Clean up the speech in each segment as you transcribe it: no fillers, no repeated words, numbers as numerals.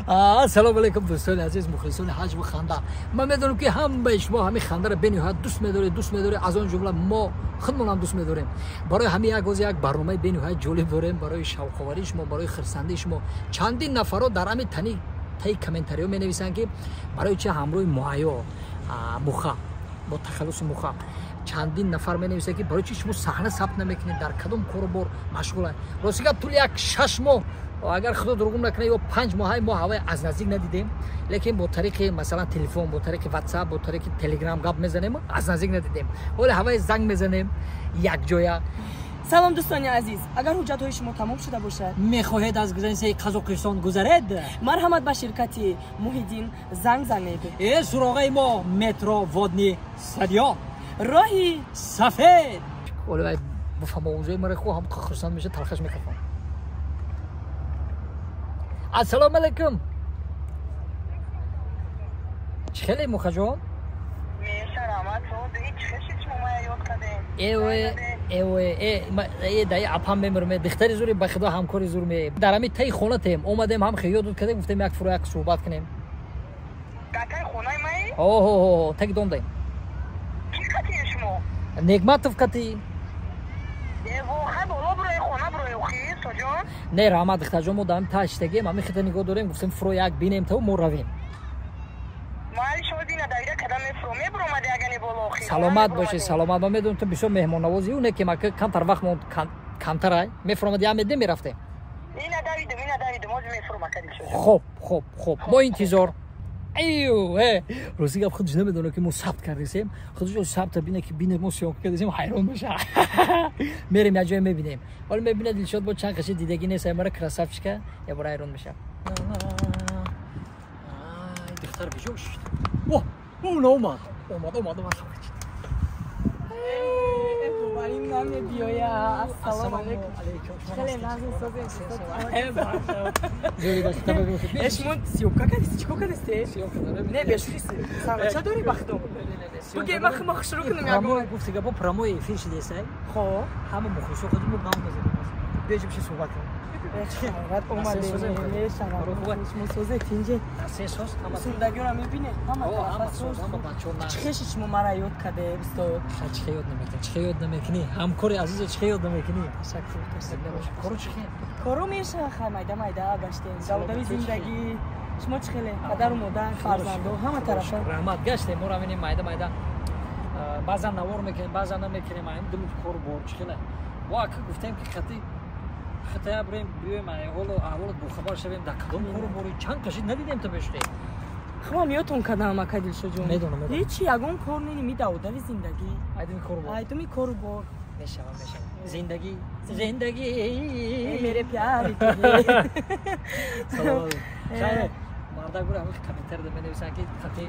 Ассалому алайкум дӯстони азиз, мухлисони ҳаҷву ханда. Ман медонам ки ҳамаи шумо ҳамин хандаро бениҳоят дӯст медоред, дӯст медоред, аз он ҷумла мо худмонам дӯст медорем. Барои ҳамин як оз як барномаи бениҳоят ҷолиб дорем барои шавқоварии шумо, барои хирсандии шумо. Чандин нафарро дар ҳамин тани таи комментариҳо менависанд ки барои чи ҳамроҳи Муҳайё Муха бо тахаллуси Муха чандин нафар менависанд ки барои чи шумо саҳна сабт намекунед, дар кадом кору бор машғуланд. Рости гап, тӯли як 6 моҳ, агар худо дурӯғум накунад, ё 5 моҳаи мо ҳавай аз наздик надидем, лекин бо тариқи масалан телефон, бо тариқи ватсап, бо тариқи телеграм гап мезанем, аз наздик надидем. Ҳоле ҳавай занг мезанем якҷоя. Салом дӯстони азиз, агар ҳуҷҷатҳои шумо тамом шуда бошад, мехоҳед аз границаи Қазоқистон гузаред, марҳамат ба ширкати Муҳиддин занг занед. Суроғаи мо метро Водни стадион, роҳи сафед. Ҳоле бифаҳмовузои мара ху ҳам хурсанд меша, талхаш мекафам. Ассалому алайкум. Чӣ хеле, Мухаҷон? Э, даи апам мемурме, духтари зури, ба худо ҳамкори зур ме. Дар ҳамин таи хонатем омадем, ҳам хиёдут кардем, гуфтем як фуро як суҳбат кунем. Оҳо, таги дом даем. Негматов кати. Не, раҳмат, духтарҷон, мо дар ҳамин таҳ шидагем, ҳамин хита нигоҳ дорем, гуфтем фуро як бинем, то мо равем. Саломат бошед, саломат. Ман медонам ту бисёр меҳмоннавозӣ, не ки мака камтар вақт мо камтарай, мефуромад, я медем, мерафтем. Хоб, хоб, хоб, мо интизор. Аю, э, рости гап, худш намедонам ки мо сабт кардесем, худш сабта бине ки бине мо съёмка кардесем, ҳайрон меша. Мерем як ҷое мебинем. Ҳоло мебинад Дилшод бо чанд қаши дидагӣ нест, мара красавчика, як бора ҳайрон меша. Духтар бижо шуд. О, о, омад. Омад, омад, омад. Ассалому алайкум. Хеле нағз созем. Шумо съёмка кардед? Чӣ кор кардед? Не, бешӯхӣ. Саҳнача дорӣ бахто? Буге ман хума хушрӯ кунам ягон. Гуфти гапо прямой эфир шидесай. Хо. Ҳама мухлисо худи мо гап мезанем. Бежим ши суҳбат кунем. Рад омадем. Шумо созед инҷа. Се соз. Зиндагиро мебинед? Ҳама тарафа соз. Ҳама бачаҳо. Чӣ хеши шумо мара ёд кардед, устод? Чӣ ёд намекунӣ? Чӣ ёд намекунӣ? Ҳамкори азизо чӣ ёд намекунӣ? Ташаккур, ташаккур. Коро чӣ хел? Коро меша, хай майда майда гаштем. Давдави зиндагӣ. Шумо чӣ хеле? Падару модар, фарзандо, ҳама тарафа. Раҳмат, гаштем. Мо равинем майда майда. Баъзан навор мекунем, баъзан намекунем. Айн дилу кор бор чӣ хеле? Мо ака гуфтем ки хати хитая бирем, биёем, ҳоло аҳволат бохабар шавем, дар кадом кору бори, чанд кашид надидем то бешудем. Хубам ёдтон кардам, ака Дилшоҷон. Медонам, медонам. Ҳечи, ягон кор нени, ми давдави зиндагӣ. Айдими кору бор. Айдими кору бор. Мешава, мешава. Зиндагӣ, зиндагӣ. Мере пяри. Салом. Хайр, мардак бура ҳамин комментар менависанд ки хати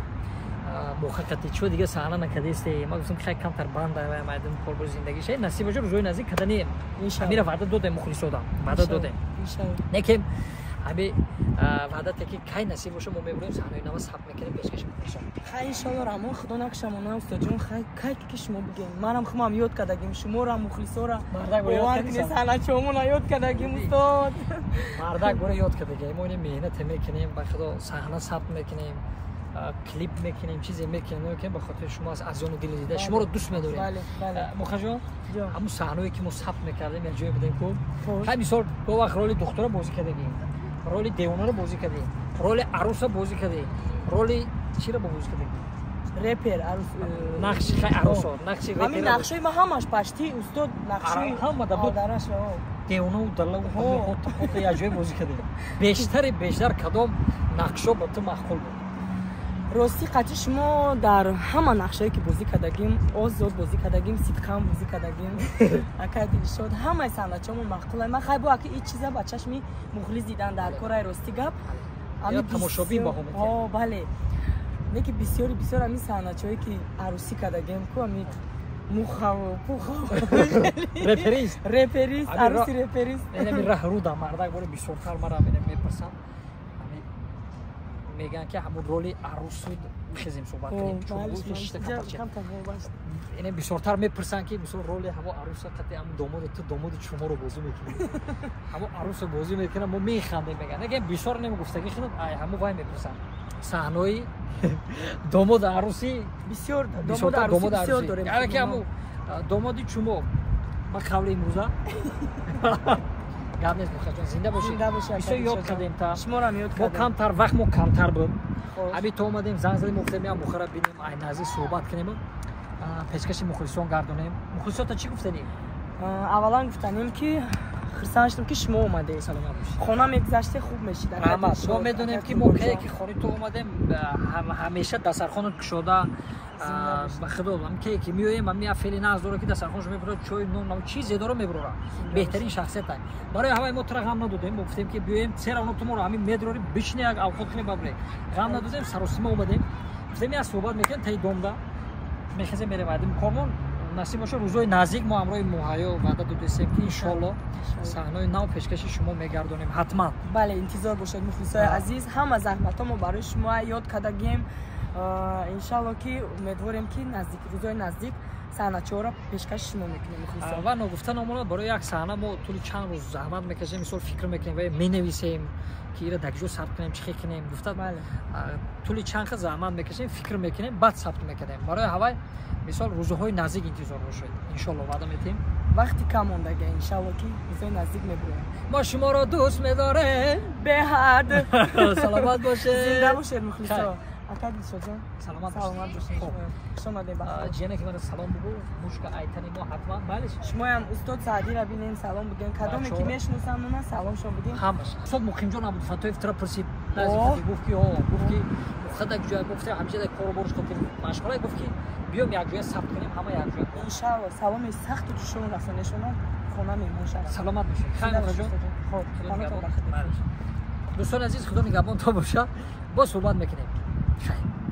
Муха кати чо дига саҳна накардесте. Ма гуфтам хай камтар банда майдон кор бо зиндагӣ шай насиб бошад, рӯзои наздик кадани. Амира ваъда додем, мухлисодам. Ваъда додем. Не ки ҳами ваъда те ки кай насиб боша, мо мебурем, саҳнаи нава сабт мекунем, пешкаш мухлисон. Хай, иншалло, раҳмон худо накшамона, устодҷон, хай кай ки шумо бигем. Манам хумам ёд кардагим, шуморо, мухлисора. Бовар кунед, саҳначаҳомона ёд кардагим, устод. Мардак бура ёд кардагим. Мо ин меҳнат мекунем, ба худо саҳна сабт мекунем, клип мекунем, чизе мекунем, намекунем, ба хотири шумо аз азону дили дида шуморо дӯст медорем. Мухаҷон, ҳамун саҳнаое ки мо сабт мекардем, як ҷое будем ку, хай мисол, бо вақт роли духтура бозӣ кардагим, роли девонаро бозӣ кардем, роли аруса бозӣ кардем, роли чиро бозӣ кардем? Репер, арус. Нақши хай арусо, нақши. Ҳамин нақшои ма ҳамаш пашти устод, нақшои ҳама да буд. Девонаву далаву ҳота як ҷое бозӣ кардем. Бештари бештар кадом нақшо ба ту маъқул буд? Рости, қатъи шумо дар ҳама нақшое ки бозӣ кардагим, озод бозӣ кардагим, сидқам бозӣ кардагим, ака Дилшод, ҳамаи саҳначаҳомо маъқулай. Ман хай бо ака ин чиза ба чашми мухлис дидан дар корай, рости гап. Тамошобин баҳо метиҳад. Бале, не ки бисёри бисёр ҳамин саҳначаҳое ки арӯсӣ кардагем ку, ҳамин мухаву пухаву. Реперист. Реперист, арӯси реперист. Раҳруда мардак боре бисёртар мара мепурсанд. мегӯянд ки ҳамун роли арӯсу хезем суҳбат кунем. Ине бисёртар мепурсанд ки мисол роли ҳамо арӯса қати ҳамун домоду ту домоди чуморо бозӣ мекунӣ, ҳамо арӯса бозӣ мекунам, мо механдем мегӯянд. Неге бисёр немегуфтагӣ худам ай ҳамо вай мепурсанд. Саҳнаи домоду арӯсӣ бисёр домоду арӯсӣ дорем. Яъне ки ҳамо домоди чумо ба қавли имрӯза гап нест. Мухаҷон, зинда бошед. Бисёр ёд кардем та. Шуморам ёд кардем. Мо камтар вақт мо камтар буд. Ҳами то омадем, занг задем, гуфтем я Бухара бинем, ай наздик суҳбат кунем, пешкаши мухлисон гардонем. Мухлисота чӣ гуфтанем? Аввалан гуфтанем ки хурсанд шудам ки шумо омадед. Саломат бошед. Хона мегузаште хуб мешид. Раҳмат. Мо медонем ки мо кае ки хони ту омадем, ҳамеша дастархонат кушода. Ба худо кае ки меоем, ами я феъли нағз дора ки дастархоншо мебурад, чой, нон, чизе дора мебурора. Беҳтарин шахсият ай. Барои ҳамаи мо тура ғам надодем, мо гуфтем ки биёем, цера ту моро ҳамин медрори, бишне як авқот кунем, бабре. Ғам надодем, саросима омадем. Гуфтем як суҳбат мекунем, таи домда мехезем, мерем айдим кормон. Насиб боша, рӯзҳои наздик мо ҳамроҳи Муҳайё ваъда додастем ки иншоалло саҳнаҳои нав пешкаши шумо мегардонем ҳатман. Бале, интизор бошед, мухлисои азиз, ҳама заҳматҳо мо барои шумо ёд кардагем. Иншалло ки умедворем ки наздик рӯзҳои наздик саҳначаҳоро пешкаши шумо мекунем, мухлисон. Ва ногуфта намонад, барои як саҳна мо тӯли чанд рӯз заҳмат мекашем, мисол фикр мекунем ва менависем ки ира дар куҷо сабт кунем, чӣ хел кунем. Гуфта тӯли чанд хел заҳмат мекашем, фикр мекунем, баъд сабт мекунем. Барои ҳавай мисол рӯзҳои наздик интизор бошед, иншолло ваъда метиҳем. Вақти кам мондага, иншалло ки рӯзҳои наздик мебурем. Мо шуморо дӯст медорем беҳад. Саломат бошед, зинда бошед, мухлисо. Ака Дилшодҷон, саломат бошед. Хуш омадед. Ҷияне ки мана салом бугӯ, мушка айтани мо ҳатман балеш. Шумоям устод Саъдира бинен, салом буген. Кадоме ки мешиносам мана саломшон буген. Ҳамаш. Устод Муқимҷон Абдуфаттоев тура пурсид, наздик гуфт ки гуфт ки хада ҷоя гуфт ҳамеша дар кору борш хотир машғула, гуфт ки биём якҷоя сабт кунем, ҳама якҷоя. Иншалло саломи сахту ҷӯшон расонешонам, хона меҳмон шавад. Саломат бошед. Хайр мухаҷон. Хоб, дӯстони азиз, худо нигаҳбон то бошад, боз суҳбат мекунем. Хайр.